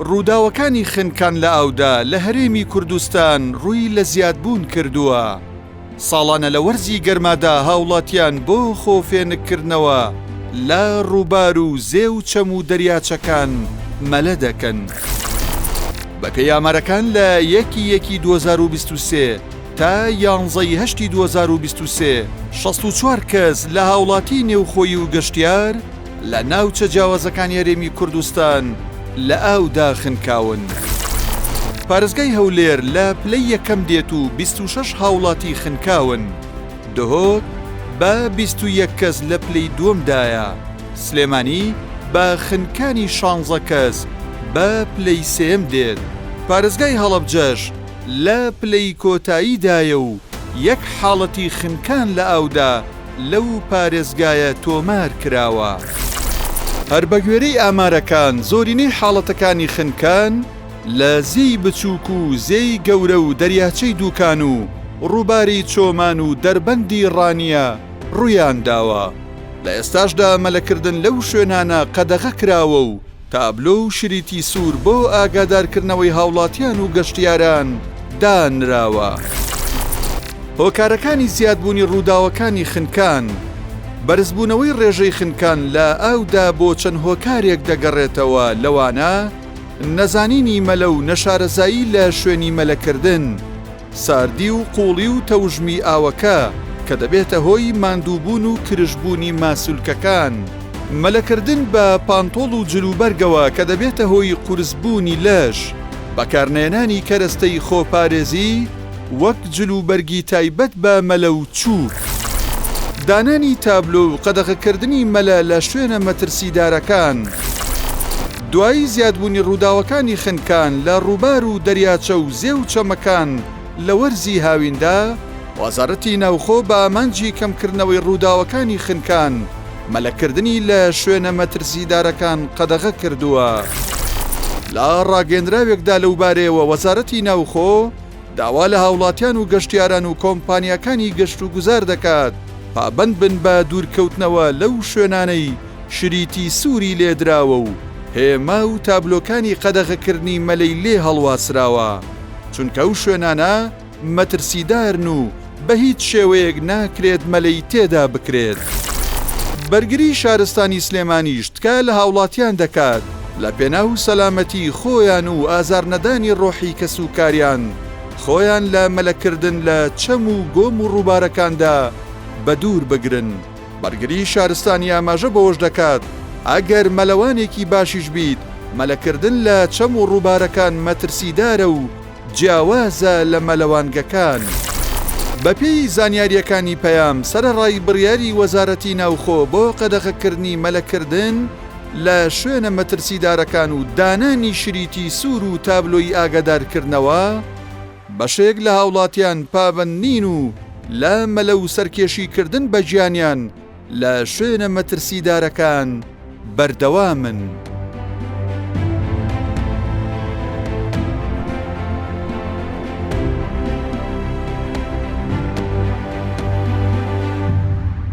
ڕووداوەکانی خنکان لە ئاودا لە هەرێمی کوردستان ڕووی لە زیادبوون کردووە. ساڵانە لە وەرزی گەرمادا هاوڵاتیان بۆ خۆ فێنککردنەوە لە ڕووبار و زێ و چەم و دەریاچەکان مەلە دەکەن. بەپێی ئامارەکان لە یەکی یەکی 2023 تا یانزەی هەشتی 2023 64 کەس لە هاوڵاتی نێوخۆیی و گەشتیار لە ناوچە جیاوازەکانی هەرێمی کوردستان لە ئاودا خنکاون. پارێزگای هەولێر لە پلەی یەکەم دێت و 26 هاوڵاتی خنکاون، دهۆک بە 21 کەس لە پلەی دووەمدایە، سلێمانی بە خنکانی شانزە کەس بە پلەی سێیەم دێت، پارێزگای هەڵەبجەش لە پلەی کۆتاییدایە و یەک حاڵەتی خنکان لە ئاودا لەو پارێزگایە تۆمار کراوە. هەر بەگوێرەی ئامارەکان زۆرینەی حاڵەتەکانی خنکان لە زێی بچووک و زێی گەورە و دەریاچەی دووکان و ڕووباری چۆمان و دەربەندی ڕانیە ڕوویانداوە. لە ئێستاشدا مەلەکردن لەو شوێنانە قەدەغە کراوە و تابلۆ و شریتی سوور بۆ ئاگادارکردنەوەی هاوڵاتیان و گەشتیاران دانراوە. هۆکارەکانی زیادبوونی ڕووداوەکانی خنکان، بەرزبوونەوەی ڕێژەی خنکان لە ئاودا بۆ چەند هۆکارێک دەگەڕێتەوە لەوانە، نەزانینی مەلە و نەشارەزایی لە شوێنی مەلەکردن، ساردی و قووڵی و تەوژمی ئاوەکە کە دەبێتە هۆی ماندووبوون و کرژبوونی ماسولکەکان، مەلەکردن بە پانتۆڵ و جلوبەرگەوە کە دەبێتە هۆی قورسبوونی لەش، بەکارنەهێنانی کەرەستەی خۆپارێزی وەک جلوبەرگی تایبەت بە مەلە و چووک. دانانی تابلۆ و قەدەغەکردنی مەلە لە شوێنە مەترسیدارەکان. دوای زیادبوونی ڕووداوەکانی خنکان لە ڕووبار و دەریاچە و زێ و چەمەکان لە وەرزی هاویندا، وەزارەتی ناوخۆ بە ئامانجی کەمکردنەوەی ڕووداوەکانی خنکان، مەلەکردنی لە شوێنە مەترسیدارەکان قەدەغە کردووە. لە ڕاگەیەندراوێکدا لەوبارەیەوە وەزارەتی ناوخۆ داوا لە هاوڵاتیان و گەشتیاران و کۆمپانیاکانی گەشتوگوزار دەکات پابەند بن بە دوورکەوتنەوە لەو شوێنانەی شریتی سووری لێدراوە و هێما و تابلۆکانی قەدەغەکردنی مەلەی لێ هەڵواسراوە، چونکە ئەو شوێنانە مەترسیدارن و بە هیچ شێوەیەک ناکرێت مەلەی تێدا بکرێت. بەرگری شارستانی سلێمانیش تکا لە هاوڵاتیان دەکات لە پێناو سەلامەتی خۆیان و ئازارنەدانی ڕۆحی کەسوکاریان خۆیان لە مەلەکردن لە چەم و گۆم و ڕووبارەکاندا بەدوور بگرن. بەرگری شارستانی ئاماژە بەوەش دەکات، ئەگەر مەلەوانێکی باشیش بیت، مەلەکردن لە چەم و ڕووبارەکان مەترسیدارە و جیاوازە لە مەلەوانگەکان. بەپێی زانیارییەکانی پەیام، سەرەڕای بڕیاری وەزارەتی ناوخۆ بۆ قەدەغەکردنی مەلەکردن لە شوێنە مەترسیدارەکان و دانانی شریتی سوور و تابلۆی ئاگادارکردنەوە، بەشێک لە هاوڵاتیان پابەند نین و لە مەلە و سەرکێشی کردن بە گیانیان لە شوێنە مەترسیدارەکان بەردەوامن.